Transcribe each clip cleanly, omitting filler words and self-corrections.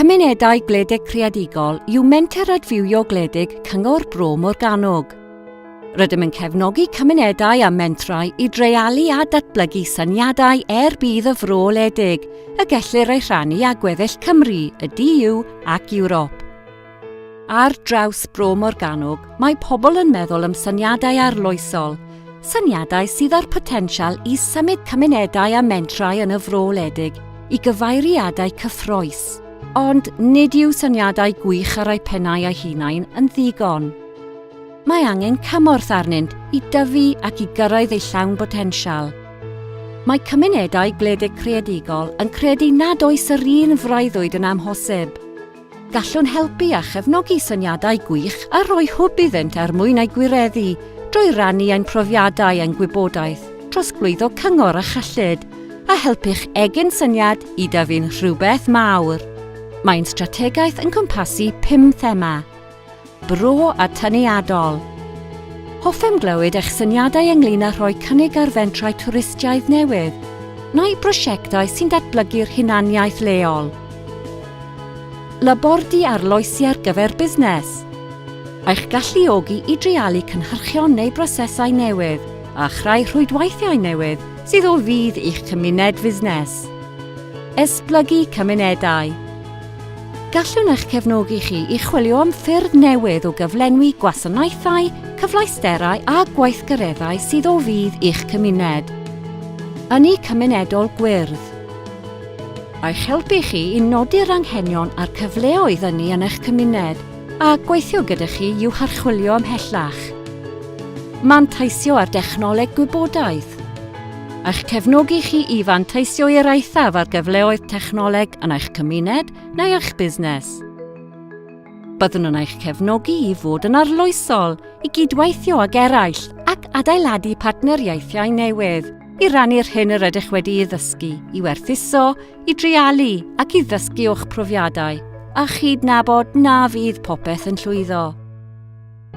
Cymunedau Gwledig Creadigol yw menter adfywio gwledig Cyngor Bro Morgannwg. Rydym yn cefnogi cymunedau a mentrau i dreialu a datblygu syniadau er budd y fro wledig y gellir eu rhannu â gweddill Cymru, y DU ac Ewrop. Ar draws Bro Morgannwg, mae pobl yn meddwl am syniadau arloesol, syniadau sydd â'r potensial i symud cymunedau a mentrau yn y fro wledig i gyfeiriadau cyffrous. Ond nid yw syniadau gwych ar eu pennau eu hunain yn ddigon. Mae angen cymorth arnynt i dyfu ac i gyrraedd eu llawn botensial. Mae cymunedau gwledig creadigol yn credu nad oes yr un freuddwyd yn amhosib. Gallwn helpu a chefnogi syniadau gwych a rhoi hwb iddynt er mwyn eu gwireddu drwy rannu ein profiadau a'n gwybodaeth, trosglwyddo cyngor a chyllid, a helpu'ch egin syniad i dyfu'n rhywbeth mawr. Mae'n strategaeth yn cwmpasu pum thema. Bro a Tyniadol. Hoffem glywed eich syniadau ynglŷn â rhoi cynnig ar fentrau twristiaid newydd, neu brosiectau sy'n datblygu'r hunaniaeth leol. Labordy arloesi ar gyfer busnes. Eich galluogi i dreialu cynhyrchion neu brosesau newydd a chreu rhwydweithiau newydd sydd o fudd i'ch cymuned fusnes. Esblygu cymunedau. Gallwn eich cefnogi chi i chwilio am ffyrdd newydd o gyflenwi gwasanaethau, cyfleusterau a gweithgareddau sydd o fudd i'ch cymuned. Ynni cymunedol gwyrdd. Eich helpu chi i nodi'r anghenion a'r cyfleoedd ynni yn eich cymuned, a gweithio gyda chi i'w harchwilio ymhellach. Manteisio ar dechnoleg gwybodaeth. Eich cefnogi chi i fanteisio i'r eithaf ar gyfleoedd technoleg yn eich cymuned neu eich busnes. Byddwn yn eich cefnogi i fod yn arloesol, i gydweithio ag eraill ac adeiladu partneriaethiau newydd, i rannu'r hyn yr ydych wedi'i ddysgu, i werthuso, i dreialu ac i ddysgu o'ch profiadau, a chydnabod na fydd popeth yn llwyddo.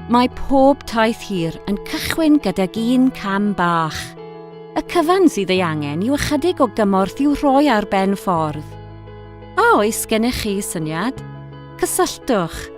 Mae pob taith hir yn cychwyn gydag un cam bach. Y cyfan sydd ei angen yw ychydig o gymorth i'w rhoi ar ben ffordd. A oes gennych chi syniad? Cysylltwch!